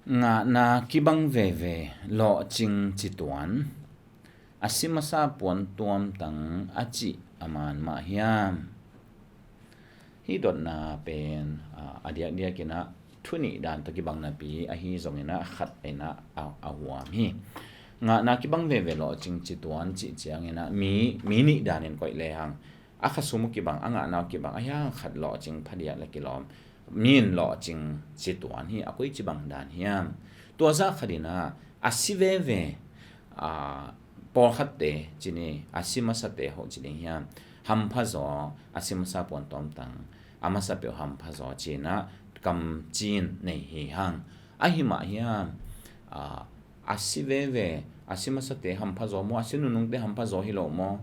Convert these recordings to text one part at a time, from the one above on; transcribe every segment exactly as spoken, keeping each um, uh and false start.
Ngahna kibang veve lawhcing cituan, a si masa puan tuamtang a cih a man mah hiam? Hih dotna pen, a, a diakdiakin ah thu nih dan tawh kibang napi ahi zongin ah khat in ah a, a huam hi. Ngahna kibang veve lawhcing cituan cih ciangin ah mi, mi nih danin koih lehang a khasum uh kibang, a ngahna uh kibang, ahi hang khat lawhcing phadiak le kilawm. Mi in lawhcing cituan hi, a koici bang dan hiam? Tua zah khatin ah a si veve, a, pawlkhatte ci ni, a si masate hoh ci ding hiam? Hampha zaw, a si masa puan tuamtang, a masa peuh hampha zaw ci-in ah kamcin nei hi hang. Ahi mah hiam? A, a si veve, a si masate hampha zaw maw, a si nunungte hampha zaw hi lo maw?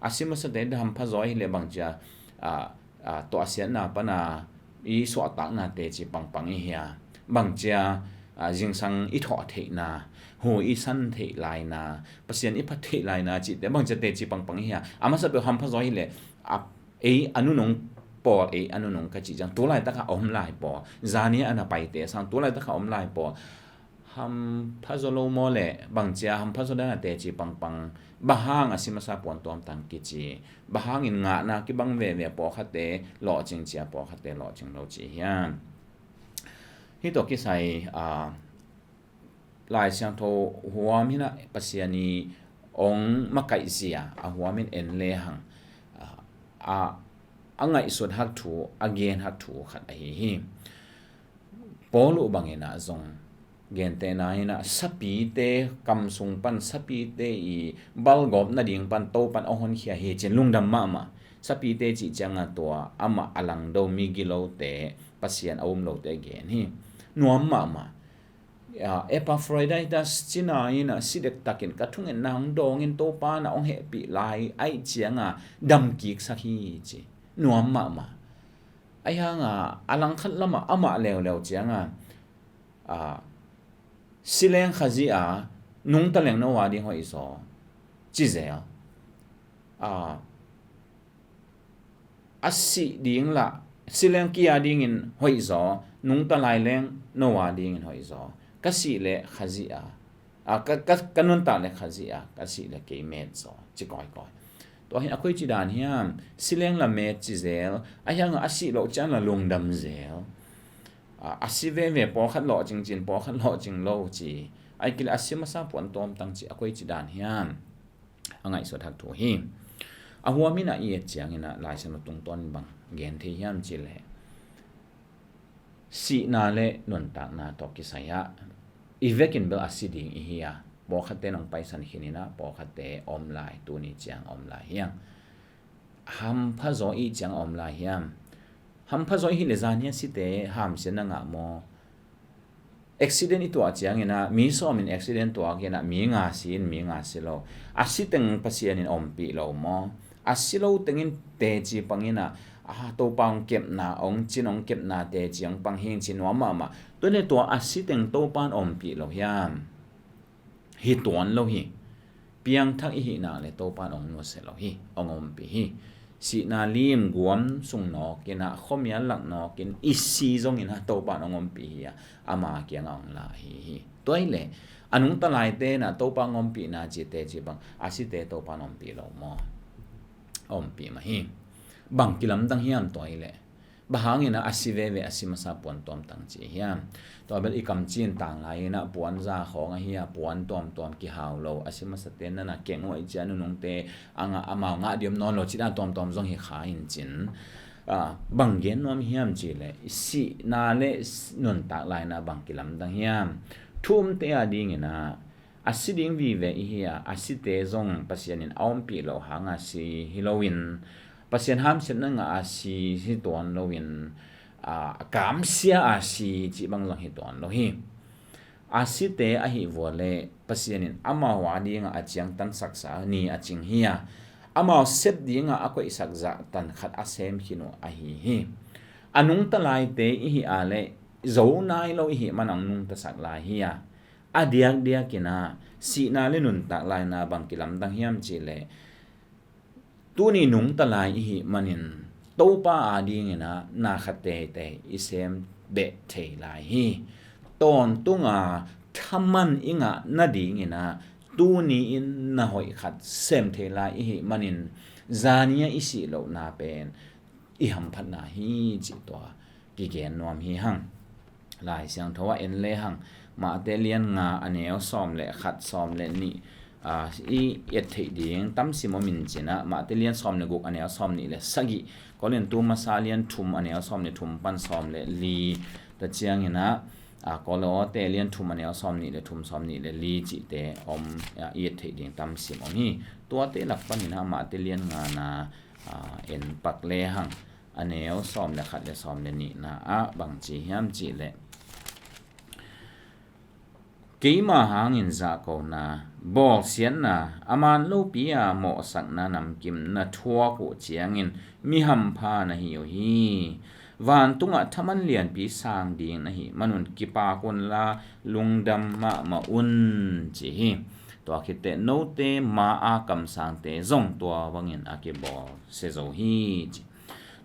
A si masate hampha zaw hi leh bangcia, a, a, tawh a siatna pana i suahtakna teci pangpang i hia? Bangcia, a, zingsang i thawh theihna, hu i san theih laina, Pasian i phat theih laina cihte bangcia teci pangpang i hia? A masa peuh hampha zaw hi leh, a, ei a nunung pawl, ei a nunung ka cih ciang, tu laitakah a om lai pawl, zani a na paite sang, tu laitakah a om lai pawl hampha zaw lo maw le, bangcia hampha zaw dana teci pangpang, bang hang a si masa puan tuamtang kici, bang hangin ngahna kibang veve pawlkhatte lawhcing cia, pawlkhatte lawhcing lo ci hiam? Hih tawh kisai, a, Lai Siangtho huam hi-in ah Pasian i ong makaihzia a huam in en lehang, a, a, a ngaihsut hak thu, a gen hak thu khat ahi hi. Paul uh bangin ah zong gentehna in ah sapite kam sung pan, sapite i balgawp nading pan Topan a honkhia hi ci-in lungdam mahmah. Sapite cih ciangah tua amah a langdo migilote, Pasian a um lote gen hi. Nuam mahmah. A, Epaphroditus cina in ah si dektakin ka thungetna hong dawngin Topa na hong hehpih lai ahih cianga damkiksak hi ci. Nuam mahmah. Ahi hanga a langkhat lamah amah leuleu cianga, a, si leng Khazih a, nungta leng no a ding hoih zaw ci zel. A, a sih ding lah, si leng kei a dingin hoih zaw, nungta lai leng no a dingin hoih zaw. Ka sih leh Khazih a, a, ka, ka, ka nuntak leh Khazih a, ka sih leh kei met zaw ci kawikawi. Tua hi a koici dan hiam? Si leng lah met ci zel, ahi hanga a sih loh ciang lah lungdam zel. A, a si veve pawlkhat lawhcing ci-in pawlkhat lawhcing lo ci. Ahih kei leh a si masa puan tuamtang ci a koici dan hiam? A ngaihsut hak thu hi. A huam in ah i et ciangin ah Lai Siangtho tungtawn bang gen thei hiam cih leh, sihna le nuntakna tawh kisai ah i vekin bel a si ding i hi a, pawlkhatte nong paisan khin in ah pawlkhatte om lai, tuni ciang om lai hiam? Hampha zaw i ciang om lai hiam? Hampha zaw i hi leh zani a site hamsiatna ngah maw? Accident i tuah ciangin ah, mi sawmin accident tuak in ah, mi nga si in, mi nga si lo. A si teng Pasian in ompih lo maw? A si lo tengin teci pang in ah, a, Topa hong kepna, hong cin hong kepna teci hong pang hi ci nuam mahmah. Tua leh tua a si teng Topa in ompih lo hiam? Hi tuan lo hi. Piangthak i hih nak leh Topa in hong nusia lo hi, hong ompih hi. Sihna lim guam sung nawkin ah, khuamial lak nawkin i si zongin ah Topa in hong ompih hi a, ama kiangah hong la ahi hi. Tua hi leh a nungta laite in ah Topa hong ompihna cihte ci bang, a site Topa in ompih lo maw? Ompih mah hi. Bang kilamdang hiam tua hi leh? Bang hangin ah a si veve, a si masa puan tuamtang ci hiam? Tua bel i kamcin tang lai in ah puan za khawng ahi a, puan tuamtuam kihau lo, a si masate na na keng huai cia, nunungte a ngah, amau ngah diam nawn lo cih dan tuamtuam zong hi kha in cin. A, bang gen nuam hiam cih leh, sihna le nuntak laina bang kilamdang hiam? Thu umte a dingin ah a si ding vive i hi a, a site zong Pasian in a ompih loh hanga si hi loin, Pasian hamsiatna ngah a si hi tuan loin, a, a kamsia a si cih bang zong hi tuan lo hi. A site ahi vua leh Pasian in amau a dingah a ciangtansaksa ni a cing hi a, amau sep dingah a koihsak zah tan khat a sem khin uh ahi hi. A nungta laite i hi a leh zo nai lo i hih man a hong nungtasak lai hi a, a diakdiakin ah sihna le nuntak laina bang kilamdang hiam cih leh, tuni nungta lai i hih manin Topa a dingin ah na khat teitei i sem beh thei lai hi. tawntunga thaman i ngah nadingin ah tuni-in na hoih khat sem thei lai i hih manin, zani-a i sih lohna pen i hamphatna hi cih tua kigen nuam hi hang. Lai Siangtho ah en le hang, Mate lian nga a neu sawm le khat, sawm le nih, aa, i et theih ding tam sim om in cin ah, Mate lian sawm le guk a neu sawm nih le sagih, Korintu masa lian thum a neu sawm le thum pan sawm le li, ta ciangin ah, aa, Kolose lian thum a neu sawm nih le thum, sawm nih le li cihte om, aa, i et theih ding tam sim om hi. Tuate lak panin ah Mate lian ngana, aa, en pak le hang, a neu sawm le khat le sawm le nihna ah bang ci hiam cih leh, keima hangin zahkona, bawlsiatna, a man lopi-a mawhsakna namkim na thuak uh ciangin mi hampha na hi uh hi. Vantungah thaman lianpi sang ding na hih manun kipak unla lungdam mahmah un, ci hi. Tua khit teh note ma-a kamsangte zong tua bangin a kibawlsia zo hi, ci.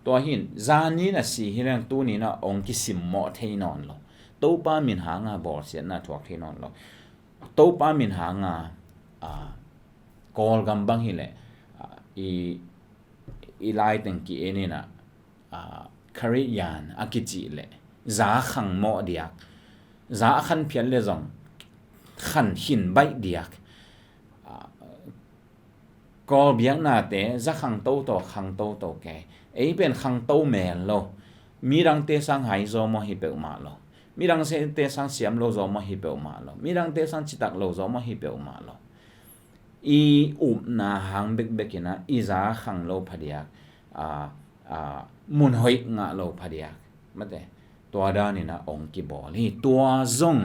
Tua hi in, zani-in a si hi leng tuni-in ah hong kisimmawh thei nawn lo. Topa min hanga bawlsiatna thuak thei nawn lo. Topa min hanga, a, Kawlgam bang hi leh, a, i, i laiteng ki-en in ah, a, Kharidian a kicih leh za khangmawh diak, za a khanphiat le zong khan khin baih diak, a, Kawl biaknate za khang toto, khang toto kei. Ei pen khang to mel lo. Midangte sang hai zaw maw hi peuhmah lo. Midangte sang siam lo zaw maw hi peuhmah lo. Midangte sang citak lo zaw maw hi peuhmah lo. I upna hang bekbek in ah i za khang lo phadiak, a, a, mun hoih ngah lo phadiak, mate, tua danin ah hong kibawl hi. Tua zong,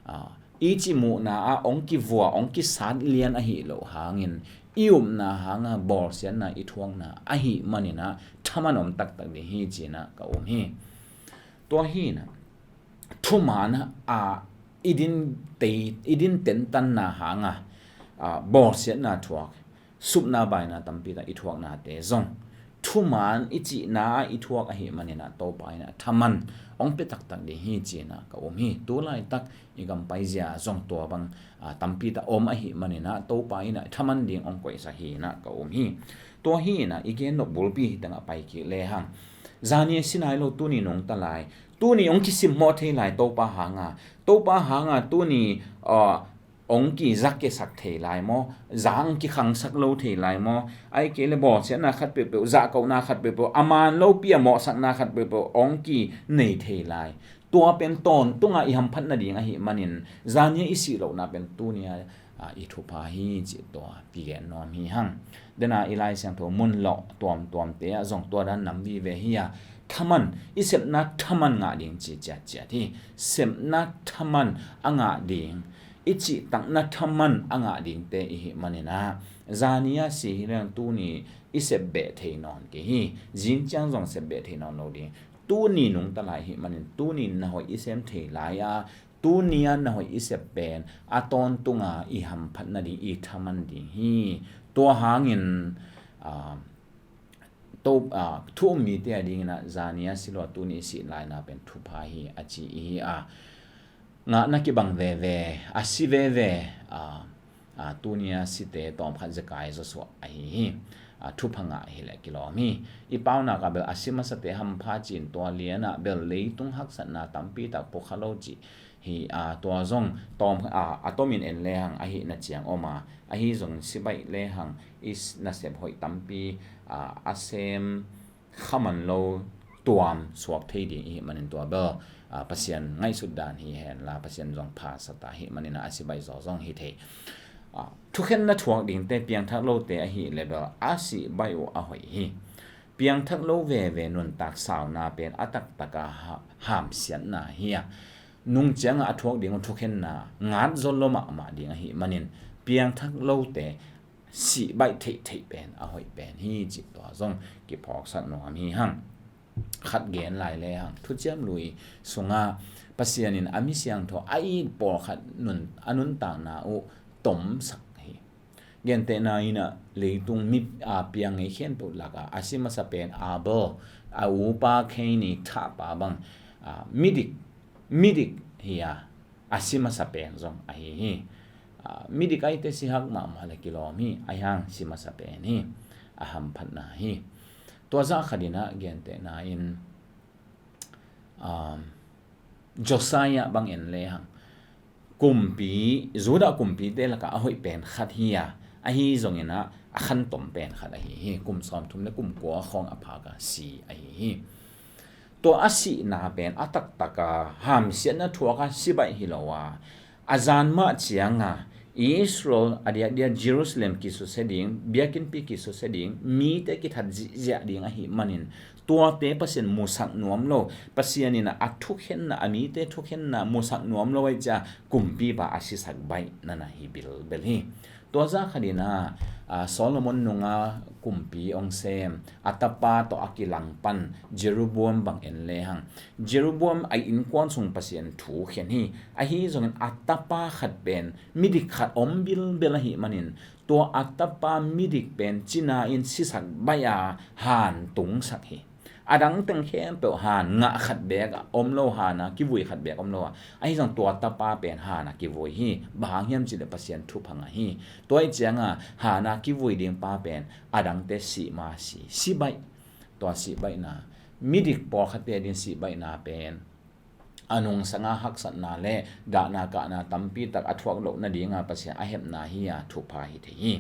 a, i cih muhna ah hong kivua, hong kisat lian ahih loh hangin, i upna hanga bawlsiatna i thuakna ahih manin ah thaman om taktak ding hi, ci-in ah ka um hi. Tua hi in ah, thuman a i din tei, i din tentanna hanga, a, bawlsiatna thuak, supna baina tampi tak i thuaknate zong thuman i cihna ah i thuak ahih manin ah Topa in ah thaman hong pia taktak ding hi, ci-in ah ka um hi. Tu laitak i gam paizia zong tua bang, a, tampi tak om ahih manin ah Topa in ah thaman ding hong koihsak hi-in ah ka um hi. Tua hi in ah i gen nop bulpi hi tengah pai kik le hang. Zani a si nai lo, tuni nungta lai. Tuni hong kisimmawh thei lai Topa hanga. Topa hanga tuni, a, hong kizakesak thei lai maw? Za hong kikhangsak lo thei lai maw? Ahih kei leh bawlsiatna khat peuhpeuh, zahkona khat peuhpeuh, a man lopi-a mawhsakna khat peuhpeuh hong kinei thei lai. Tua pen tawntunga i hamphat nading ahih manin, zani-a i sih lohna pen tuni-a, a, i thupha hi, cih tua kigen nuam hi hang. Dena i Lai Siangtho mun lawh tuamtuamte ah zong tua dan nam vive hi a, thaman, i sepna thaman ngah ding ci ciatciat hi. Sepna thaman a ngah ding, i cihtakna thaman a ngah dingte i hih manin ah, zani-a si hi leng tuni i sep beh thei nawn kei hi. Zing ciang zong sep beh thei nawn lo ding. Tuni nungta lai ahih manin, tuni na hoih i sem thei lai a, tuni-a na hoih i sep pen a tawntunga i hamphat nading, i thaman ding hi. Tua hangin, a, to, a, thu um mite a dingin ah zani-a si lo a tuni i sih laina pen thupha hi, a ci i hi a. Ngahna kibang veve, a si veve, a, a, tuni-a site tawmkhat zekai zawsuah ahi hi. A, thupha ngah hileh kilawm hi. I paunak ah bel a si masate hampha ci-in tua lianah bel leitung haksatna tampi tak pukha lo cih hi a, tua zong tawm, a, a tomin en lehang ahih na ciang om a, ahi zongin si baih lehang i s-, nasep hoih tampi, a, a sem khaman lo tuam suak thei ding i hih manin tua bel, a, Pasian ngaihsut dan hi henla, Pasian zong pha sa ta ahih manin a si baih zaw zong hi thei. A, thukhenna thuak dingte piangthak lote ahih leh bel a si baih uh a hoih hi. Piangthak lo veve nuntak sauna pen a taktak a ha-, hamsiatna hi a, nung ciangah a thuak ding uh thukhenna ngat zaw lo mahmah ding ahih manin piangthak lote sih baih theihtheih pen a hoih pen hi cih tua zong kiphawksak nuam hi hang. Khat gen lai lehang, Thuciam Lui sungah Pasian in a mi siangtho a it pawlkhat nun, a nuntakna uh tomsak hi. Gentehna in ah leitung mi, a, piang ngei khempeuh lakah a si masa pen Abel, a upa Kaini thahpa bang, a, midik, midik hi a, a si masa pen zong ahi hi. Aa, midik aite si hak mahmah le kilawm hi, ahi hang si masa pen hi, a hamphatna hi. Tua zah khat in ah gentehna in, um, Josiah bang en lehang kumpi, Judah kumpite lakah a hoih pen khat hi a, ahi zongin ah a khantom pen khat ahi hi. Kum sawmthum le kum kua khawng a phak a si ahi hi. Tua a sihna pen a taktak a hamsiatna thuak a si baih hi lo a, a zan mah ciang a Israel, a diakdiak Jerusalem kisusia ding, biakinnpi kisusia ding, mite kithat zihziah ding ahih manin, tuate Pasian musak nuam lo, Pasian in a thukhenna, a mite thukhenna musak nuam lo ahih ciang kumpipa a sisak baih na na hi bilbel hi. Tua zah khat in ah, aa, Solomon nunga kumpi hong sem, a tapa tawh a kilang pan Jeroboam bang en lehang, Jeroboam a innkuan sung Pasian thukhen hi. Ahi zongin a tapa khat pen midik khat om bilbel ahih manin, tua a tapa midik pen cina in sisak baih a han tungsak hi. A dang teng khempeuh han ngah khat beek a om lo, han a kivui khat beek om lo a, ahi zong tua tapa pen han a kivui hi. Bang hang hiam cih leh Pasian thupha ngah hi. Tua ahih ciang a han a kivui ding pa pen a dangte sih ma si, si baih. Tua sih baihna, midik pawlkhatte ading sih baihna pen a nungsang a haksatna le dahna kahna tampi tak a thuak loh nading a Pasian a hepna hi a, thupha hi thei hi.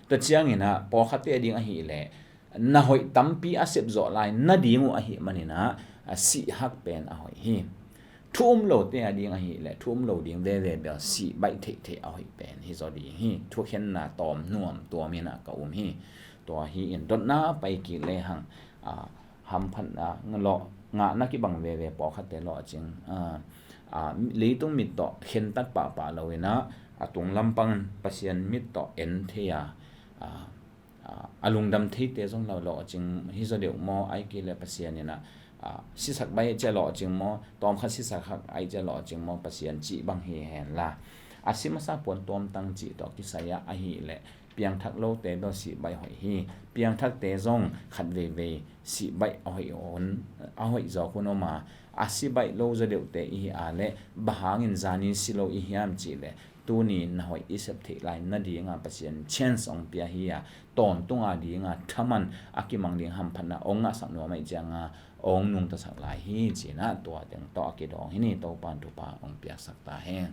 Tua ciangin ah pawlkhatte ading ahih leh na hoih tampi a sep zawh lai nading uh ahih manin ah, a sih hak pen a hoih hi. Thu um lote ading ahih leh thu um lo ding veve bel sih baih theihtheih a hoih pen hi zaw ding hi. Thukhenna tawm nuam tuam in ah ka um hi. Tua hi in dotna a pai kik lehang, aa, hamphatna lawh, ngahna kibang veve pawlkhatte lawhcing, aa, aa, leitung mit tawh khentat pahpah lo in ah, a tung lampang Pasian mit tawh en thei a, aa, aa, a lungdam theite zong lo lawhcing hi zaw deuh maw, ahih kei leh Pasian in ah, aa, sisak baih ahih ciang lawhcing maw, tawmkhat sisak hak ahih ciang lawhcing maw, Pasian cih bang hi hen la. A si masa puan tuamtang cih tawh kisai ah ahih leh piangthak lote bel sih baih hoih hi. Piangthakte zong khat veivei sih baih a hoih hun, a hoih zawk hun om a, a si baih lo zaw deuhte i hi a leh bang hangin zanin si lo i hiam cih leh, tuni na hoih i sep theih lai nading a Pasian chance hong pia hi a, tawntung a ding a thaman a kimang ding hamphatna hong ngahsak nuam ahih ciang a hong nungtasak lai hi ci-in ah tua teng tawh a kidawng hi ni. Topa'n thupha hong piaksak ta hen.